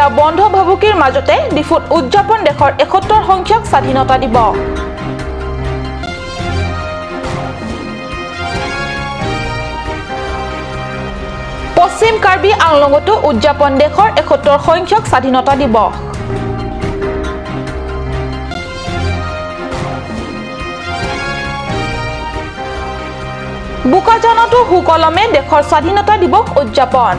জিলা বন্ধ ভাবুকিৰ মাজতে ডিফুত উদযাপন দেশৰ ৭১ সংখ্যক স্বাধীনতা দিৱস। পশ্চিম কাৰ্বি আংলঙতো উদযাপন দেশৰ ৭১ সংখ্যক স্বাধীনতা দিৱস। বোকাজানতো সুকলমে দেশৰ স্বাধীনতা দিৱস উদযাপন।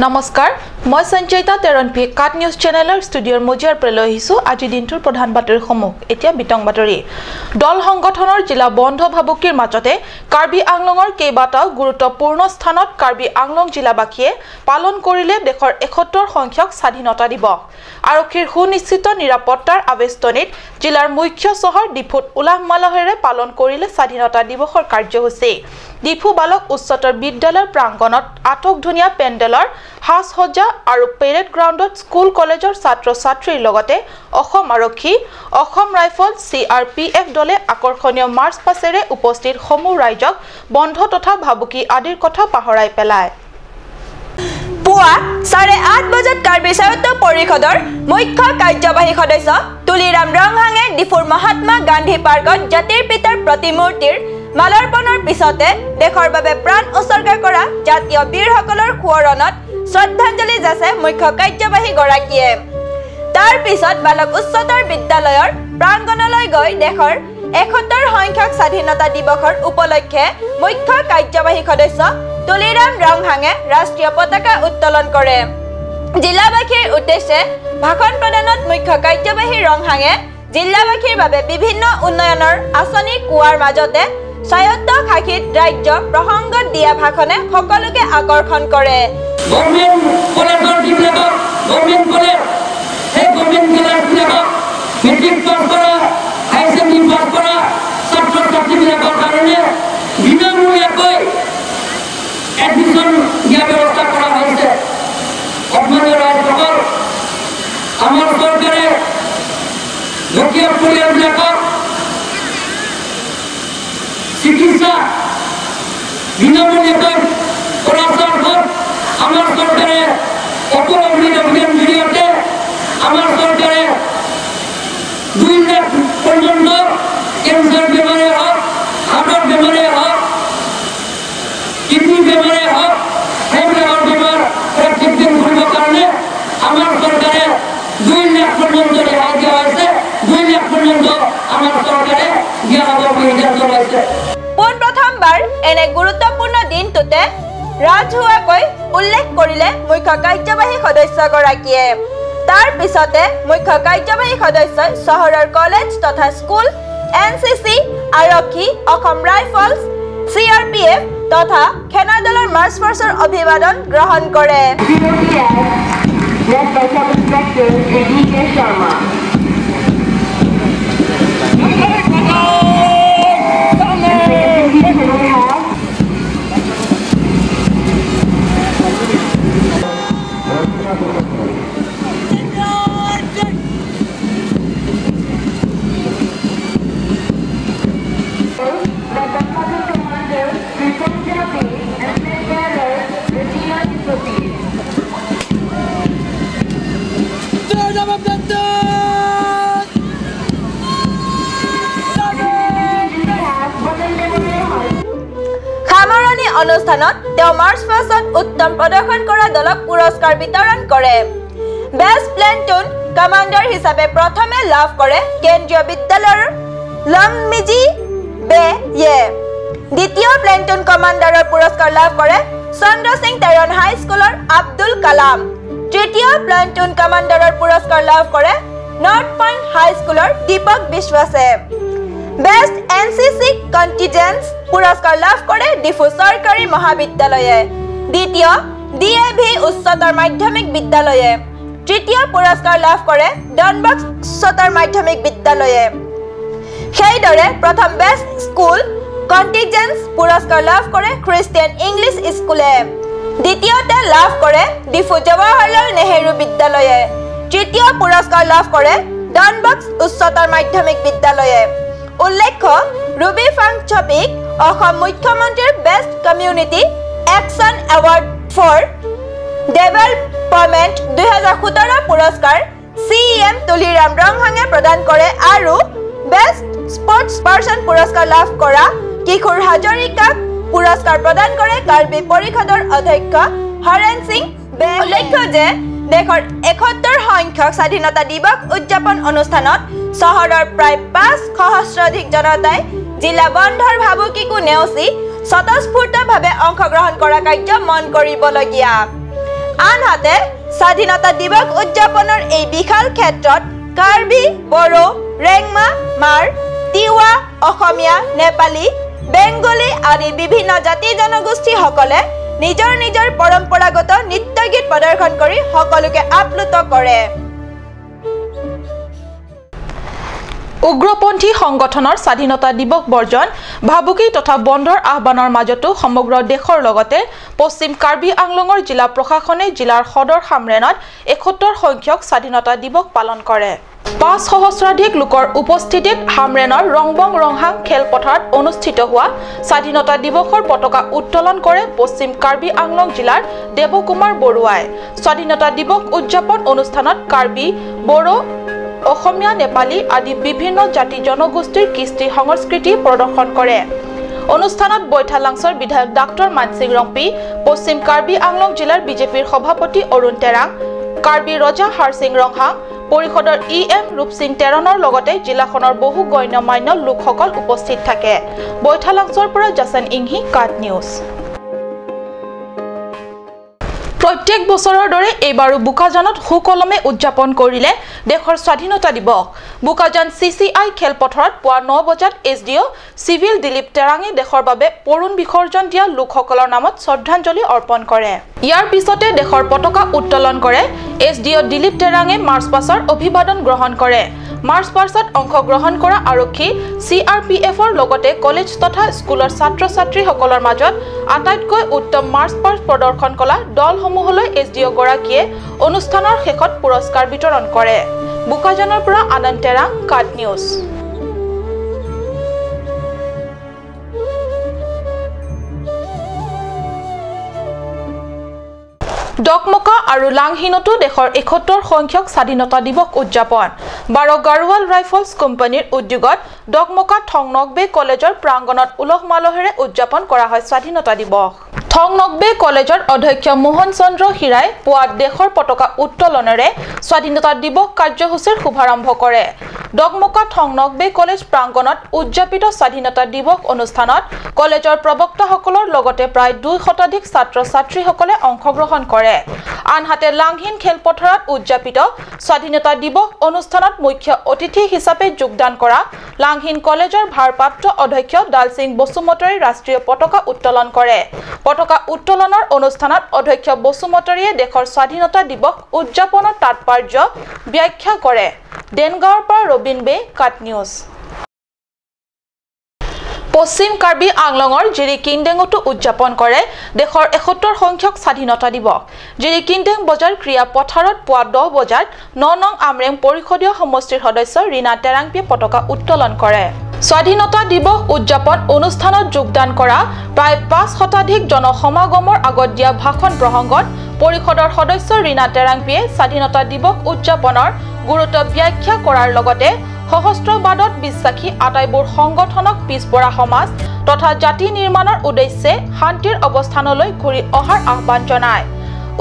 নমস্কাৰ, মই সঞ্চয়িতা তেৰণপি কাট নিউজ চেনেলৰ ষ্টুডিঅ'ৰ মজিয়াৰ পৰা লৈ আহিছোঁ আজিৰ দিনটোৰ প্ৰধান বাতৰিসমূহ। এতিয়া বিতং বাতৰি। দল সংগঠনৰ জিলা বন্ধ ভাবুকিৰ মাজতে কাৰ্বি আংলঙৰ কেইবাটাও গুৰুত্বপূৰ্ণ স্থানত কাৰ্বি আংলং জিলাবাসীয়ে পালন কৰিলে দেশৰ ৭১ সংখ্যক স্বাধীনতা দিৱস। আৰক্ষীৰ সুনিশ্চিত নিৰাপত্তাৰ আৱেষ্টনীত জিলাৰ মুখ্য চহৰ ডিফুত উলাহ মালহেৰে পালন কৰিলে স্বাধীনতা দিৱসৰ কাৰ্যসূচী। ডিফু বালক উচ্চতৰ বিদ্যালয়ৰ প্ৰাংগণত আটকধুনীয়া পেণ্ডেলৰ সাজসজ্জা আৰু পেৰেড গ্ৰাউণ্ডত স্কুল কলেজৰ ছাত্ৰ ছাত্ৰীৰ লগতে অসম আৰক্ষী, অসম ৰাইফল, CRPF দলে আকৰ্ষণীয় মাৰ্চ পাছেৰে উপস্থিত সমূহ ৰাইজক বন্ধ তথা ভাবুকি আদিৰ কথা পাহৰাই পেলায়। পুৱা ৮:৩০ বজাত কাৰ্বি স্বায়ত্ত পৰিষদৰ মুখ্য কাৰ্যবাহী সদস্য তুলিৰাম ৰংহাঙে ডিফুৰ মহাত্মা গান্ধী পাৰ্কত জাতিৰ পিতাৰ প্ৰতিমূৰ্তিৰ মালাৰ্পণৰ পিছতে দেশৰ বাবে প্ৰাণ উৎসৰ্গা কৰা জাতীয় বীৰসকলৰ সোঁৱৰণত শ্ৰদ্ধাঞ্জলি যাচে মুখ্য কাৰ্যবাহীগৰাকীয়ে। তাৰ পিছত বালক উচ্চতৰ বিদ্যালয়ৰ প্ৰাংগণলৈ গৈ দেশৰ ৭১ সংখ্যক স্বাধীনতা দিৱসৰ উপলক্ষে মুখ্য কাৰ্যবাহী সদস্য তুলিৰাম ৰংহাঙে ৰাষ্ট্ৰীয় পতাকা উত্তোলন কৰে। জিলাবাসীৰ উদ্দেশ্যে ভাষণ প্ৰদানত মুখ্য কাৰ্যবাহী ৰংহাঙে জিলাবাসীৰ বাবে বিভিন্ন উন্নয়নৰ আঁচনি কোৱাৰ মাজতে স্বায়ত্ত শাসিত ৰাজ্য প্ৰসংগত দিয়া ভাষণে সকলোকে আকৰ্ষণ কৰে। আমাৰ চৰকাৰে দুখীয়া পৰিয়ালবিলাকক চিকিৎসা বিনামূলীয়াকৈ কৰাৰ স্বাৰ্থত আমাৰ চৰকাৰে অটল অমৃত অভিযান জৰিয়তে আমাৰ চৰকাৰে ২ লাখ পৰ্যন্ত কেঞ্চাৰ বেমাৰে হওক, হাৰ্টৰ বেমাৰে হওক, কিডনী বেমাৰে হওক, সেইবিলাকৰ বেমাৰ ট্ৰিটমেণ্ট কৰিবৰ কাৰণে আমাৰ চৰকাৰে ২ লাখ পৰ্যন্ত ৰেহাই দিয়া হৈছে। ২ লাখ পৰ্যন্ত আমাৰ চৰকাৰে দিয়া হ'ব বুলি সিদ্ধান্ত লৈছে। পোনপ্ৰথমবাৰ এনে গুৰুত্বপূৰ্ণ দিনটোতে ৰাজহুৱাকৈ উল্লেখ কৰিলে মুখ্য কাৰ্যবাহী সদস্যগৰাকীয়ে। তাৰ পিছতে মুখ্য কাৰ্যবাহী সদস্যই চহৰৰ কলেজ তথা স্কুল, NCC, আৰক্ষী, অসম ৰাইফলছ, CRPF তথা সেনা দলৰ মাৰ্চ পাষ্টৰ অভিবাদন গ্ৰহণ কৰে। সামৰণি অনুষ্ঠানত তেওঁ মাৰ্চ পাষ্টত উত্তম প্ৰদৰ্শন কৰা দলক পুৰস্কাৰ বিতৰণ কৰে। বেষ্ট প্লেটুন কমাণ্ডাৰ হিচাপে প্ৰথমে লাভ কৰে কেন্দ্ৰীয় বিদ্যালয়ৰ লংমিজি বে-য়ে। দ্বিতীয় প্লেটুন কমাণ্ডাৰৰ পুৰস্কাৰ লাভ কৰে চন্দ্ৰ সিং টেৰন হাইস্কুলৰ আব্দুল কালাম। তৃতীয় প্লেটুন কমাণ্ডাৰৰ পুৰস্কাৰ লাভ কৰে নৰ্থ পইণ্ট হাইস্কুলৰ দীপক বিশ্বাসে। বেষ্ট NCC কণ্টিজেন্স পুৰস্কাৰ লাভ কৰে ডিফু চৰকাৰী মহাবিদ্যালয়ে। দ্বিতীয় DAV উচ্চতৰ মাধ্যমিক বিদ্যালয়ে। তৃতীয় পুৰস্কাৰ লাভ কৰে ডনবস্ক উচ্চতৰ মাধ্যমিক বিদ্যালয়ে। সেইদৰে প্ৰথম বেষ্ট স্কুল কণ্টিজেন্স পুৰস্কাৰ লাভ কৰে খ্ৰীষ্টিয়ান ইংলিছ স্কুলে। দ্বিতীয়তে লাভ কৰে ডিফু জৱাহৰলাল নেহেৰু বিদ্যালয়ে। তৃতীয় পুৰস্কাৰ লাভ কৰে ডনবস্ক উচ্চতৰ মাধ্যমিক বিদ্যালয়ে। উল্লেখ্য, ৰুবি ফাংচপিক অসম মুখ্যমন্ত্ৰীৰ best community Action award for development 2017 পুৰস্কাৰ চি এম তুলিৰাম ৰংহাঙে প্ৰদান কৰে আৰু বেষ্ট স্পৰ্টছ পাৰ্চন পুৰস্কাৰ লাভ কৰা কিশোৰ হাজৰিকাক পুৰস্কাৰ প্ৰদান কৰে কাৰ্বি পৰিষদৰ অধ্যক্ষ হৰেণ সিং। উল্লেখ্য যে দেশৰ ৭১ সংখ্যক স্বাধীনতা দিৱস উদযাপন অনুষ্ঠানত চহৰৰ প্ৰায় ৫ সহস্ৰাধিক জনতাই জিলা বন্ধৰ ভাবুকিকো নেওচি স্বতঃস্ফূৰ্তভাৱে অংশগ্ৰহণ কৰা কাৰ্য মন কৰিবলগীয়া। আনহাতে স্বাধীনতা দিৱস উদযাপনৰ এই বিশাল ক্ষেত্ৰত কাৰ্বি, বড়ো, ৰেংমা, মাৰ, তিৱা, অসমীয়া, নেপালী, বেংগলী আদি বিভিন্ন জাতি জনগোষ্ঠীসকলে নিজৰ নিজৰ পৰম্পৰাগত নৃত্য গীত প্ৰদৰ্শন কৰি সকলোকে আপ্লুত কৰে। উগ্ৰপন্থী সংগঠনৰ স্বাধীনতা দিৱস বৰ্জন, ভাবুকি তথা বন্ধৰ আহ্বানৰ মাজতো সমগ্ৰ দেশৰ লগতে পশ্চিম কাৰ্বি আংলঙৰ জিলা প্ৰশাসনে জিলাৰ সদৰ হামৰেনত ৭১ সংখ্যক স্বাধীনতা দিৱস পালন কৰে। ৫ সহস্ৰাধিক লোকৰ উপস্থিতিত হামৰেনৰ ৰংবং ৰংহাং খেলপথাৰত অনুষ্ঠিত হোৱা স্বাধীনতা দিৱসৰ পতাকা উত্তোলন কৰে পশ্চিম কাৰ্বি আংলং জিলাৰ দেৱকুমাৰ বৰুৱাই। স্বাধীনতা দিৱস উদযাপন অনুষ্ঠানত কাৰ্বি, বড়ো, অসমীয়া, নেপালী আদি বিভিন্ন জাতি জনগোষ্ঠীৰ কৃষ্টি সংস্কৃতি প্ৰদৰ্শন কৰে। অনুষ্ঠানত বৈঠালাংছৰ বিধায়ক ডাক্তৰ মানসিং ৰংপি, পশ্চিম কাৰ্বি আংলং জিলাৰ বিজেপিৰ সভাপতি অৰুণ তেৰাং, কাৰ্বি ৰজা হাৰসিং ৰংহাং, পৰিষদৰ ই এম ৰূপসিং তেৰণৰ লগতে জিলাখনৰ বহু গণ্যমান্য লোকসকল উপস্থিত থাকে। বৈঠালাংছৰ পৰা জাছন ইংহি, কাট নিউজ। প্ৰত্যেক বছৰৰ দৰে এইবাৰো বোকাজানত সুকলমে উদযাপন কৰিলে দেশৰ স্বাধীনতা দিৱস। বোকাজান চি চি I খেলপথাৰত পুৱা ৯ বজাত S D O civil Dilip তেৰাঙে দেশৰ বাবে পৰুণ বিসৰ্জন দিয়া লোকসকলৰ নামত শ্ৰদ্ধাঞ্জলি অৰ্পণ কৰে। ইয়াৰ পিছতে দেশৰ পতাকা উত্তোলন কৰে এছ ডি অ' দিলীপ তেৰাঙে মাৰ্চ পাছৰ অভিবাদন গ্ৰহণ কৰে। মাৰ্চ পাৰ্চত অংশগ্ৰহণ কৰা আৰক্ষী, চি আৰ পি এফৰ লগতে কলেজ তথা স্কুলৰ ছাত্ৰ ছাত্ৰীসকলৰ মাজত আটাইতকৈ উত্তম মাৰ্চ পাৰ্চ প্ৰদৰ্শন কৰা দলসমূহলৈ এছ ডি অ' গৰাকীয়ে অনুষ্ঠানৰ শেষত পুৰস্কাৰ বিতৰণ কৰে। বোকাজানৰ পৰা আনন্দ তেৰাং, কাট নিউজ। ডকমকা আৰু লাংহিনতো দেশৰ ৭১ সংখ্যক স্বাধীনতা দিৱস উদযাপন। ১২ গাৰোৱাল ৰাইফলছ কোম্পানীৰ উদ্যোগত ডকমকা থংনকবে কলেজৰ প্ৰাংগণত উলহ মালহেৰে উদযাপন কৰা হয় স্বাধীনতা দিৱস। থংনকবে কলেজৰ অধ্যক্ষ মোহন চন্দ্ৰ হীৰাই পুৱা দেশৰ পতাকা উত্তোলনেৰে স্বাধীনতা দিৱস কাৰ্যসূচীৰ শুভাৰম্ভ কৰে। ডকমকা থংনকবে কলেজ প্ৰাংগণত উদযাপিত স্বাধীনতা দিৱস অনুষ্ঠানত কলেজৰ প্ৰবক্তাসকলৰ লগতে প্ৰায় ২ শতাধিক ছাত্ৰ ছাত্ৰীসকলে অংশগ্ৰহণ কৰে। আনহাতে লাংহিন খেলপথাৰত উদযাপিত স্বাধীনতা দিৱস অনুষ্ঠানত মুখ্য অতিথি হিচাপে যোগদান কৰা লাংহিন কলেজৰ ভাৰপ্ৰাপ্ত অধ্যক্ষ ডালসিং বসুমতাৰী ৰাষ্ট্ৰীয় পতাকা উত্তোলন কৰে। পতাকা উত্তোলনৰ অনুষ্ঠানত অধ্যক্ষ বসুমতাৰীয়ে দেশৰ স্বাধীনতা দিৱস উদযাপনৰ তাৎপৰ্য ব্যাখ্যা কৰে। দেনগাঁৱৰ পৰা ৰবীন বে, কাট নিউজ। পশ্চিম কাৰ্বি আংলঙৰ জিৰি কিনডেঙতো উদযাপন কৰে দেশৰ ৭১ সংখ্যক স্বাধীনতা দিৱস। জিৰি কিনডেং বজাৰ ক্ৰীড়া পথাৰত পুৱা ১০ বজাত ৯ নং আমৰেং পৰিষদীয় সমষ্টিৰ সদস্য ৰীণা তেৰাংপিয়ে পতাকা উত্তোলন কৰে। স্বাধীনতা দিৱস উদযাপন অনুষ্ঠানত যোগদান কৰা প্ৰায় ৫ শতাধিক জনসমাগমৰ আগত দিয়া ভাষণ প্ৰসংগত পৰিষদৰ সদস্য ৰীণা তেৰাংপিয়ে স্বাধীনতা দিৱস উদযাপনৰ গুৰুত্ব ব্যাখ্যা কৰাৰ লগতে সশস্ত্ৰবাদত বিশ্বাসী আটাইবোৰ সংগঠনক পিছপৰা সমাজ তথা জাতি নিৰ্মাণৰ উদ্দেশ্যে শান্তিৰ অৱস্থানলৈ ঘূৰি অহাৰ আহ্বান জনায়।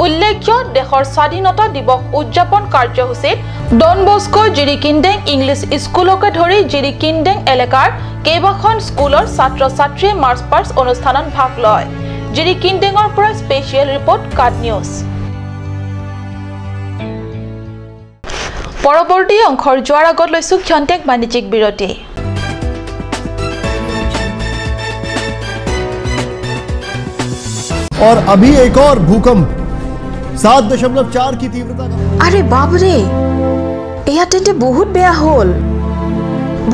উল্লেখ্য, দেশৰ স্বাধীনতা দিৱস উদযাপন কাৰ্যসূচীত ডন বস্কো জিৰিকিনডেং ইংলিছ স্কুলকে ধৰি জিৰিকিনডেং এলেকাৰ কেইবাখন স্কুলৰ ছাত্ৰ ছাত্ৰীয়ে মাৰ্চ পাৰ্চ অনুষ্ঠানত ভাগ লয়। জিৰিকিনডেঙৰ পৰা স্পেচিয়েল ৰিপৰ্ট, কাট নিউজ। পৰৱৰ্তী অংশৰ যোৱাৰ আগত লৈছো ক্ষন্তেক বাণিজ্যিক বিৰতি। और अभी एक और भूकंप 7.4 की तीव्रता का। আৰে বাপৰে, এয়া তেন্তে বহুত বেয়া হ'ল।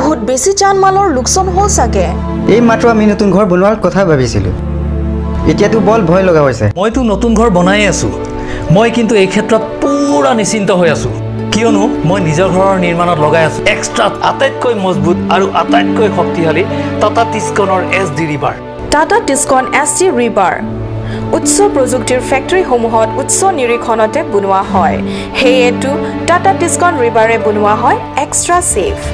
বহুত বেছি জান মালৰ লোকচান হ'ল চাগে। এই মাত্ৰ আমি নতুন ঘৰ বনোৱাৰ কথা ভাবিছিলোঁ, এতিয়াতো বৰ ভয় লগা হৈছে। মইতো নতুন ঘৰ বনাই আছোঁ। মই কিন্তু এই ক্ষেত্ৰত পুৰা নিশ্চিন্ত হৈ আছোঁ, কিয়নো মই নিজৰ ঘৰৰ নিৰ্মাণত লগাই আছোঁ এক্সট্ৰা আটাইতকৈ মজবুত আৰু আটাইতকৈ শক্তিশালী Tata টিস্কনৰ S D rebar. Tata Tiscon S D rebar উচ্চ প্ৰযুক্তিৰ ফেক্টৰীসমূহত উচ্চ নিৰীক্ষণতে বনোৱা হয়। সেয়েতো টাটা টিস্কন ৰিবাৰে বনোৱা হয় extra safe.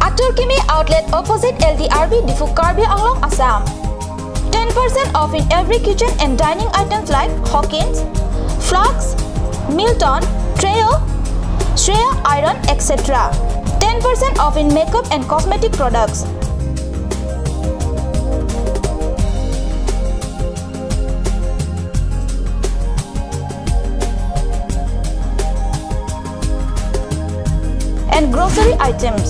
Atul Kimi outlet opposite LDRB Diphu Karbi Anglong Assam. 10% off in every kitchen and dining items like Hawkins, Flux, Milton, Treo, Shreya Iron, etc. 10% off in makeup and cosmetic products. And grocery items.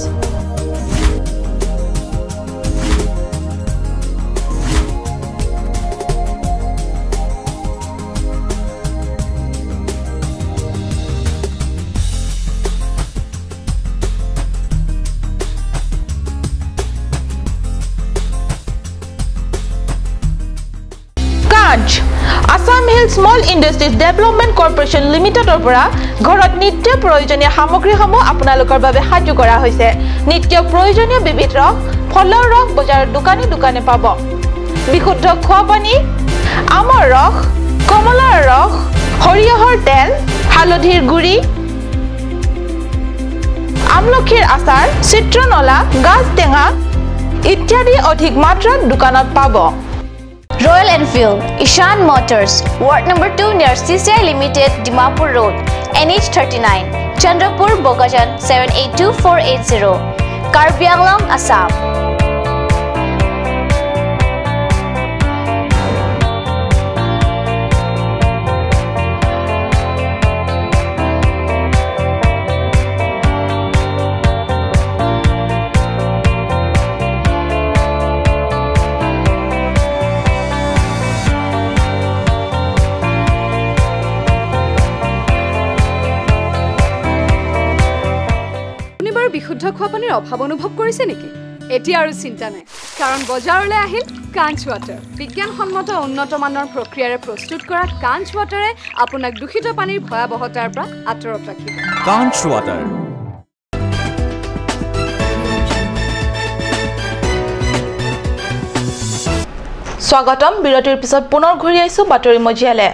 Assam Hill Small Industries Development Corporation লিমিটেডৰ পৰা ঘৰত নিত্য প্ৰয়োজনীয় সামগ্ৰীসমূহ আপোনালোকৰ বাবে সাজু কৰা হৈছে। নিত্য প্ৰয়োজনীয় বিবিধ ৰস, ফলৰ ৰস বজাৰৰ দোকানে দোকানে পাব। বিশুদ্ধ খোৱা পানী, আমৰ ৰস, কমলাৰ ৰস, সৰিয়হৰ তেল, হালধিৰ গুড়ি, আমলখিৰ আচাৰ, চিত্ৰনলা, গাজ টেঙা ইত্যাদি অধিক মাত্ৰাত দোকানত পাব। Royal Enfield, Ishan Motors, Ward number 2 near CCI Limited, Dimapur Road, NH 39, Chandrapur, Bokajan 782480, Karbi Anglong, Assam. বিশুদ্ধ খোৱা পানীৰ অভাৱ অনুভৱ কৰিছে নেকি? এতিয়া আৰু চিন্তা নাই, কাৰণ বজাৰলৈ আহিল কাঞ্চ ৱাটাৰ। বিজ্ঞানসন্মত উন্নত মানৰ প্ৰক্ৰিয়াৰে প্ৰস্তুত কৰা কাঞ্চ ৱাটাৰে আপোনাক দূষিত পানীৰ ভয়াৱহতাৰ পৰা আঁতৰত ৰাখিব। কাঞ্চ ৱাটাৰ। স্বাগতম। বিৰতিৰ পিছত পুনৰ ঘূৰি আহিছো বাতৰি মজিয়ালে।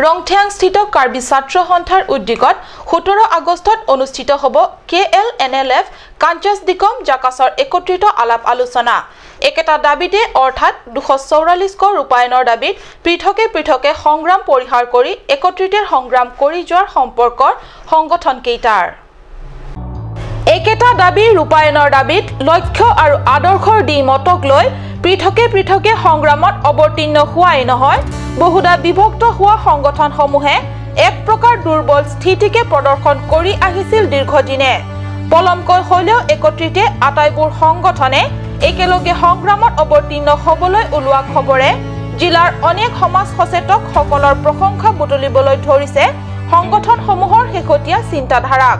ৰংথিয়াংস্থিত কাৰ্বি ছাত্ৰ সন্থাৰ উদ্যোগত 17 আগষ্টত অনুষ্ঠিত হ'ব KLNLF কাঞ্চাছ দিকম জাকাছৰ একত্ৰিত আলাপ আলোচনা। একেটা দাবীতে অৰ্থাৎ 244 ৰূপায়ণৰ দাবীত পৃথকে পৃথকে সংগ্ৰাম পৰিহাৰ কৰি একত্ৰিতে সংগ্ৰাম কৰি যোৱাৰ সম্পৰ্কৰ সংগঠনকেইটাৰ। একেটা দাবী ৰূপায়ণৰ দাবীত লক্ষ্য আৰু আদৰ্শৰ দ্বিমতক লৈ পৃথকে পৃথকে সংগ্ৰামত অৱতীৰ্ণ হোৱাই নহয়, বহুদা বিভক্ত হোৱা সংগঠনসমূহে এক প্ৰকাৰ দুৰ্বল স্থিতিকে প্ৰদৰ্শন কৰি আহিছিল দীৰ্ঘদিনে। পলমকৈ হ'লেও একত্ৰিতে আটাইবোৰ সংগঠনে একেলগে সংগ্ৰামত অৱতীৰ্ণ হ'বলৈ ওলোৱা খবৰে জিলাৰ অনেক সমাজ সচেতকসকলৰ প্ৰশংসা বুটলিবলৈ ধৰিছে সংগঠনসমূহৰ শেহতীয়া চিন্তাধাৰাক।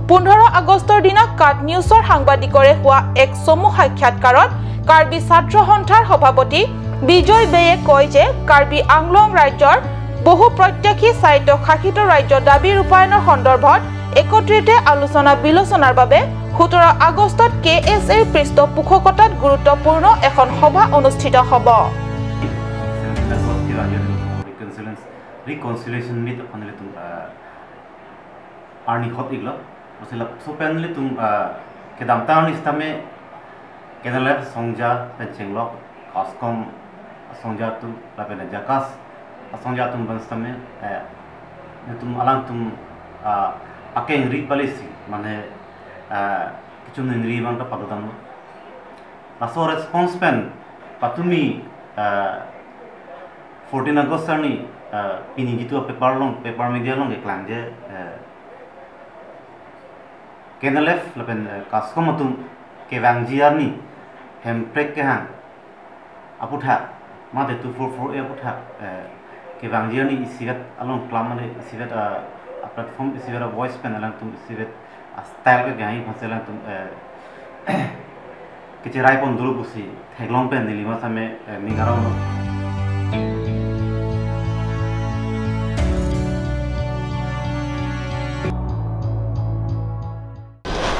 15 আগষ্টৰ দিনা কাট নিউজৰ সাংবাদিকৰে হোৱা এক চমু সাক্ষাৎকাৰত কাৰ্বি ছাত্ৰ সন্থাৰ সভাপতি বিজয় বেয়ে কয় যে কাৰ্বি আংলং ৰাজ্যৰ বহু প্ৰত্যাশী স্বায়ত্তশাসিত ৰাজ্য দাবী ৰূপায়ণৰ সন্দৰ্ভত একত্ৰিতে আলোচনা বিলোচনাৰ বাবে 17 আগষ্টত KSAৰ পৃষ্ঠপোষকতাত গুৰুত্বপূৰ্ণ এখন সভা অনুষ্ঠিত হ'ব। KNLF Songja Penchenglok Kaskom Songja tum lapena Jakas Songja tum banstame tum alang tum akeng ri palisi mane kichun ri bang ta pagodam laso response pen patumi 14 August ni pini gitu paper long paper media long eklang je KNLF lapen Kaskom tum kevangjiar ni hemprek ke hang aputha ma de 244 a aputha kevangjiar ni isigat along klam mane isigat a platform isigat a voice pen alang tum isigat a style ke gahi phaselang tum ke cherai pon dulu busi theglong pen nilima same mingarong.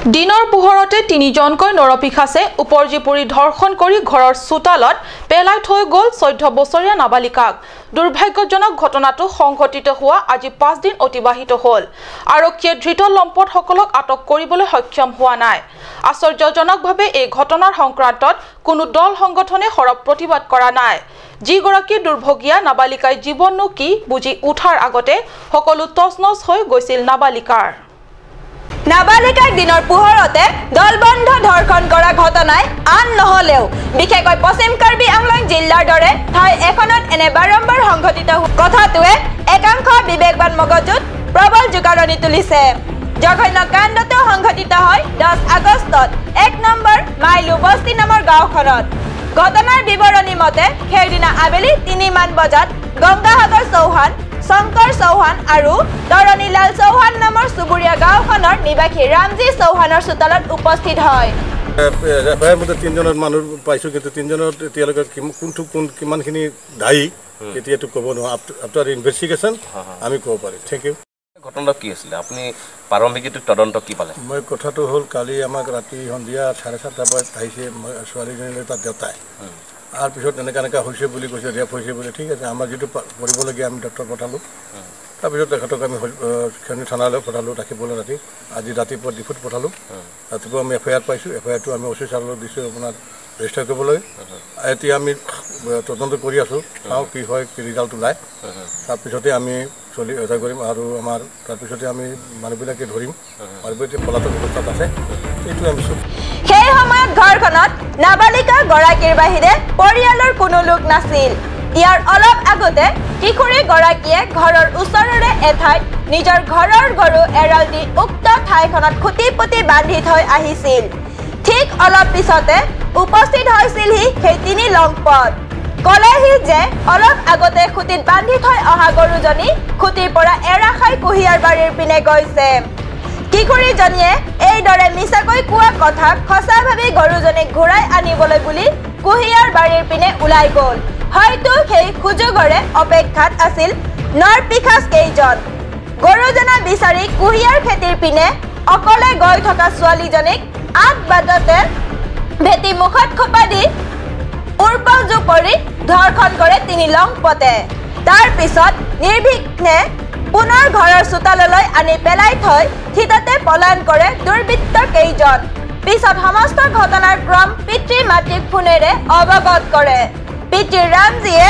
দিনৰ পোহৰতে তিনিজনকৈ নৰপিশাচে উপৰ্যুপৰি ধৰ্ষণ কৰি ঘৰৰ চোতালত পেলাই থৈ গ'ল 14 বছৰীয়া নাবালিকাক। দুৰ্ভাগ্যজনক ঘটনাটো সংঘটিত হোৱা আজি 5 দিন অতিবাহিত হ'ল। আৰক্ষীয়ে ধৃত লম্পটসকলক আটক কৰিবলৈ সক্ষম হোৱা নাই। আশ্চৰ্যজনকভাৱে এই ঘটনাৰ সংক্ৰান্তত কোনো দল সংগঠনে সৰব প্ৰতিবাদ কৰা নাই। যিগৰাকী দুৰ্ভগীয়া নাবালিকাই জীৱননো কি বুজি উঠাৰ আগতে সকলো তছনছ হৈ গৈছিল নাবালিকাৰ। নাবালিকাক দিনৰ পোহৰতে দলবন্ধ ধৰ্ষণ কৰা ঘটনাই আন নহলেও বিশেষকৈ পশ্চিম কাৰ্বি আংলং জিলাৰ দৰে ঠাই এখনত এনে বাৰম্বাৰ সংঘটিত কথাটোৱে একাংশ বিবেকবান মগজুত প্ৰবল জোকাৰণি তুলিছে। জঘন্য কাণ্ডটো সংঘটিত হয় 10 আগষ্টত 1 নম্বৰ মাইলু বস্তি নামৰ গাঁওখনত। ঘটনাৰ বিৱৰণী মতে সেইদিনা আবেলি 3 মান বজাত গংগাসাগৰ চৌহান, শংকৰ চৌহান আৰু তৰণীলাল চৌহান নামৰ চুবুৰীয়া গাঁওখনৰ নিবাসী ৰামজী চৌহানৰ চোতালত উপস্থিত হয়। এফআইআৰ মতে তিনিজনৰ মানুহ পাইছোঁ, কিন্তু তিনিজনৰ এতিয়ালৈকে কোনটো কোন কিমানখিনি দায়ী এতিয়াতো ক'ব নোৱাৰোঁ। আফটাৰ ইনভেষ্টিগেশ্যন আমি ক'ব পাৰিম। Thank you. ঘটনাটো কি আছিলে, আপুনি প্ৰাৰম্ভিক তদন্ত কি পালে? মই কথাটো হ'ল কালি আমাক ৰাতি সন্ধিয়া 7:30 বজাত আহিছে ছোৱালীজনীলৈ তাত দেউতাই, তাৰপিছত এনেকুৱা এনেকুৱা হৈছে বুলি কৈছে, ৰেপ হৈছে বুলি। ঠিক আছে, আমাৰ যিটো কৰিবলগীয়া আমি ডক্টৰ পঠালোঁ, তাৰপিছত তেখেতক আমি খেৰণি থানালৈ পঠালোঁ ৰাখিবলৈ। ৰাতি আজি ৰাতিপুৱা ডিফুত পঠালোঁ। ৰাতিপুৱা আমি এফ I R পাইছোঁ। এফ আই আৰটো আমি অ' চি ছাৰলৈ দিছোঁ আপোনাৰ ৰেজিষ্টাৰ কৰিবলৈ। এতিয়া আমি তদন্ত কৰি আছোঁ, চাওঁ কি হয়, কি ৰিজাল্ট ওলায়। তাৰপিছতে আমি চলি এটা কৰিম আৰু আমাৰ তাৰপিছতে আমি মানুহবিলাকে ধৰিম। মানুহবিলাকে পলাতক অৱস্থাত আছে, এইটোৱে আমি চলি। সেই সময়ত ঘৰখনত নাবালিকা গৰাকীৰ বাহিৰে পৰিয়ালৰ কোনো লোক নাছিল। ইয়াৰ অলপ আগতে কিশোৰী গৰাকীয়ে ঘৰৰ ওচৰৰে এঠাইত নিজৰ ঘৰৰ গৰু এৰাল দি উক্ত ঠাইখনত খুটি পুতি বান্ধি থৈ আহিছিল। ঠিক অলপ পিছতে উপস্থিত হৈছিলহি সেই তিনি লম্পট। ক'লেহি যে অলপ আগতে খুটিত বান্ধি থৈ অহা গৰুজনী খুটিৰ পৰা এৰা খাই কুঁহিয়াৰ বাৰীৰ পিনে গৈছে। কিশোৰীজনীয়ে এইদৰে মিছাকৈ কোৱা কথাক সঁচা ভাবি গৰুজনীক ঘূৰাই আনিবলৈ বুলি কুঁহিয়াৰ বাৰীৰ পিনে ওলাই গ'ল। হয়তো সেই সুযোগৰে অপেক্ষাত আছিল নৰপিশাচ কেইজন। গৰুজনা বিচাৰি কুঁহিয়াৰ খেতিৰ পিনে অকলে গৈ থকা ছোৱালীজনীক আগ বাটতে ভেটি মুখত খোপা দি উৰ্পযুপৰি ধৰ্ষণ কৰে তিনি লম্পটে। তাৰ পিছত নিৰ্বিঘ্নে পুনৰ ঘৰৰ চোতাললৈ আনি পেলাই থৈ থিতাতে পলায়ন কৰে দুৰ্বৃত্ত কেইজন। পিছত সমস্ত ঘটনাৰ ক্ৰম পিতৃ মাতৃক ফোনেৰে অৱগত কৰে। পিতৃ ৰামজীয়ে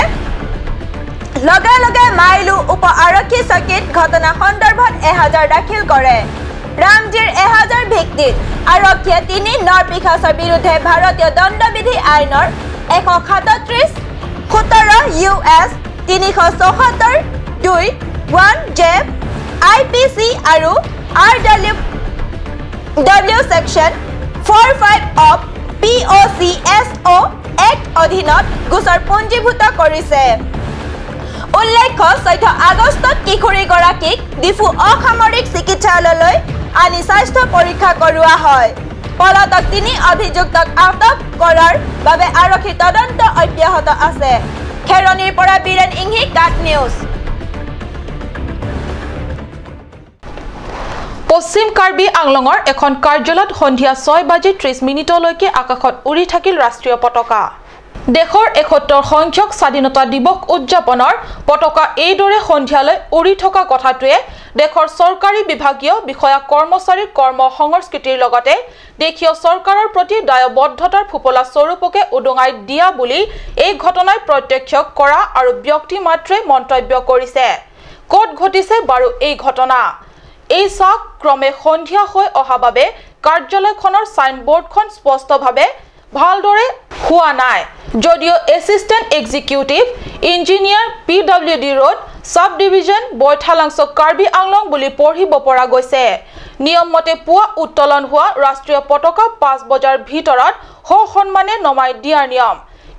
লগে লগে মাইলু উপ আৰক্ষী চকীত ঘটনা সন্দৰ্ভত এহাজাৰ দাখিল কৰে। ৰামজীৰ এহাজাৰ ভিত্তিত আৰক্ষীয়ে তিনি নৰপিশাচৰ বিৰুদ্ধে ভাৰতীয় দণ্ডবিধি আইনৰ 137, 17 US 374 2 1 J IPC আৰু RW section 45 of POCSO act অধীনত গোচৰ পঞ্জীভূত কৰিছে। উল্লেখ্য 14 আগষ্টত কিশোৰীগৰাকীক ডিফু অসামৰিক চিকিৎসালয়লৈ আনি স্বাস্থ্য পৰীক্ষা কৰোৱা হয়। পলাতক তিনি অভিযুক্তক আটক কৰাৰ বাবে আৰক্ষী তদন্ত অব্যাহত আছে। খেৰণিৰ পৰা বীৰেন ইংহি, কাট নিউজ। পশ্চিম কাৰ্বি আংলঙৰ এখন কাৰ্যালয়ত সন্ধিয়া 6:30 আকাশত উৰি থাকিল ৰাষ্ট্ৰীয় পতাকা। দেশৰ ৭১ সংখ্যক স্বাধীনতা দিৱস উদযাপনৰ পতাকা এইদৰে সন্ধিয়ালৈ উৰি থকা কথাটোৱে দেশৰ চৰকাৰী বিভাগীয় বিষয়া কৰ্মচাৰীৰ কৰ্ম সংস্কৃতিৰ লগতে দেশীয় চৰকাৰৰ প্ৰতি দায়বদ্ধতাৰ ফোপোলা স্বৰূপকে উদঙাই দিয়া বুলি এই ঘটনাই প্ৰত্যক্ষ কৰা আৰু ব্যক্তি মাত্ৰে মন্তব্য কৰিছে। ক'ত ঘটিছে বাৰু এই ঘটনা? এই চাক ক্ৰমে সন্ধিয়া হৈ অহা বাবে কাৰ্যালয়খনৰ চাইনবোৰ্ডখন স্পষ্টভাৱে ভালদৰে হোৱা নাই যদিও assistant executive engineer PWD road sub division Baithalangso Karbi Anglong বুলি পঢ়িব পৰা গৈছে। নিয়মমতে পুৱা উত্তোলন হোৱা ৰাষ্ট্ৰীয় পতাকা 5 বজাৰ ভিতৰত সসন্মানে নমাই দিয়াৰ নিয়ম,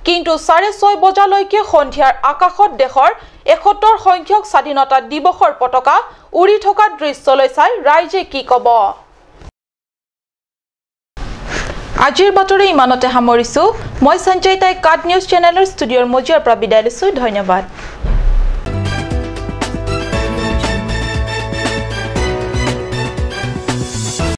কিন্তু 6:30 বজালৈকে সন্ধিয়াৰ আকাশত দেশৰ ৭১ সংখ্যক স্বাধীনতা দিৱসৰ পতাকা উৰি থকা দৃশ্যলৈ চাই ৰাইজে কি ক'ব? আজিৰ বাতৰি ইমানতে সামৰিছো। মই সঞ্জয় তাই কাট নিউজ চেনেলৰ ষ্টুডিঅ'ৰ মজিয়াৰ পৰা বিদায় লৈছো। ধন্যবাদ।